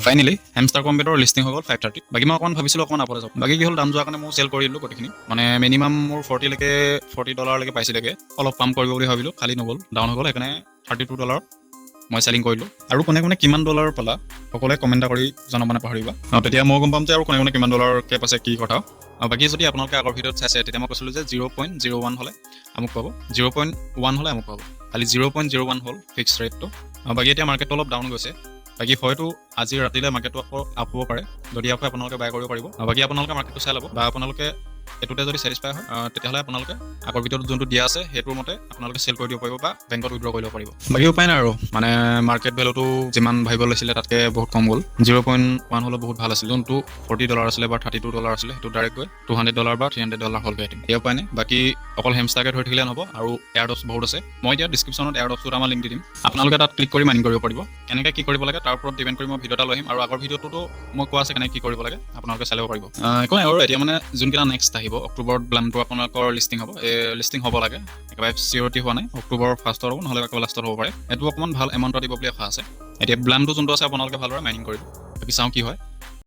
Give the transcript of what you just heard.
Finally hamster কম্বেটৰ listing হৈ গ'ল 530। বাকী মই অকণমান ভাবিছিলোঁ অকণমান আপতে যাব। বাকী কি হ'ল, দাম যোৱাৰ কাৰণে মই চেল কৰি দিলোঁ গোটেইখিনি। মানে মিনিমাম মোৰ 40লৈকে, 40 ডলাৰলৈকে পাইছিলেগৈ। অলপ পাম্প কৰিব বুলি ভাবিলোঁ, খালী নগ'ল, ডাউন হৈ গ'ল। সেইকাৰণে 32 ডলাৰত মই চেলিং কৰিলোঁ। আৰু কোনে কোনে কিমান ডলাৰ পালা, সকলোৱে কমেণ্ট এটা কৰি জনাব নাপাহৰিবা। তেতিয়া মই গম পাম যে আৰু কোনে কোনে কিমান ডলাৰ কেপ আছে, কি কথা। বাকী যদি আপোনালোকে আগৰ ভিডিঅ'ত চাইছে, তেতিয়া মই কৈছিলোঁ যে 0.01 হ'লে আমুক পাব, 0.1 হ'লে আমুক পাব। খালি 0.01 হ'ল ফিক্স ৰেটটো। বাকী এতিয়া মাৰ্কেটটো অলপ ডাউন গৈছে। বাকী হয়তো আজি ৰাতিলৈ মাৰ্কেটটো আকৌ আপ হ'ব পাৰে। যদি আকৌ আপোনালোকে বাই কৰিব পাৰিব। বাকী আপোনালোকে মাৰ্কেটটো চাই ল'ব বা আপোনালোকে এইটোতে যদি ছেটিছফাই হয়, তেতিয়াহ'লে আপোনালোকে আগৰ ভিডিঅ'টোত যোনটো দিয়া আছে, সেইটোৰ মতে আপোনালোকে চেল কৰি দিব পাৰিব বা বেংকত উইড্ৰ কৰি ল'ব পাৰিব। বাকী উপায় নাই আৰু, মানে মাৰ্কেট ভেলুটো যিমান ভাবিব লৈছিলে, তাতকৈ বহুত কম গ'ল। 0.1 হ'লেও বহুত ভাল আছিল। যোনটো 40 ডলাৰ আছিলে বা 32 ডলাৰ আছিলে, সেইটো ডাইৰেক্ট গৈ 200 ডলাৰ বা 300 ডলাৰ হ'লগৈ হেঁতেন। এই উপায় নাই। বাকী অকল হেমষ্টাৰকে ধৰি থাকিলে নহ'ব, আৰু এয়াৰড্ৰপছ বহুত আছে। মই এতিয়া ডিছক্ৰিপশ্যনত এয়াৰড্ৰপছ দুটামান লিংক দি দিম, আপোনালোকে তাত ক্লিক কৰি মাইনিং কৰিব পাৰিব। কেনেকৈ কি কৰিব লাগে, তাৰ ওপৰত ডিপেণ্ড কৰি মই ভিডিঅ' এটা লৈ আহিম। আৰু আগৰ ভিডিঅ'টোতো মই কোৱা আছে কেনেকৈ কি কৰিব লাগে, আপোনালোকে চাই ল'ব পাৰিব। একো নাই আৰু। এতিয়া মানে যোনকেইটা নেক্সট আহিব, অক্টোবৰত ব্লামটো আপোনালোকৰ লিষ্টিং হ'ব। এই লিষ্টিং হ'ব লাগে, একেবাৰে চিয়ৰিটি হোৱা নাই। অক্টোবৰ ফাৰ্ষ্টত হ'ব, নহ'লে একেবাৰে লাষ্টত হ'ব পাৰে। এইটো অকণমান ভাল এমাউণ্ট দিব বুলি আশা আছে। এতিয়া ব্লামটো যোনটো আছে, আপোনালোকে ভালদৰে মাইনিং কৰিব। বাকী চাওঁ কি হয়।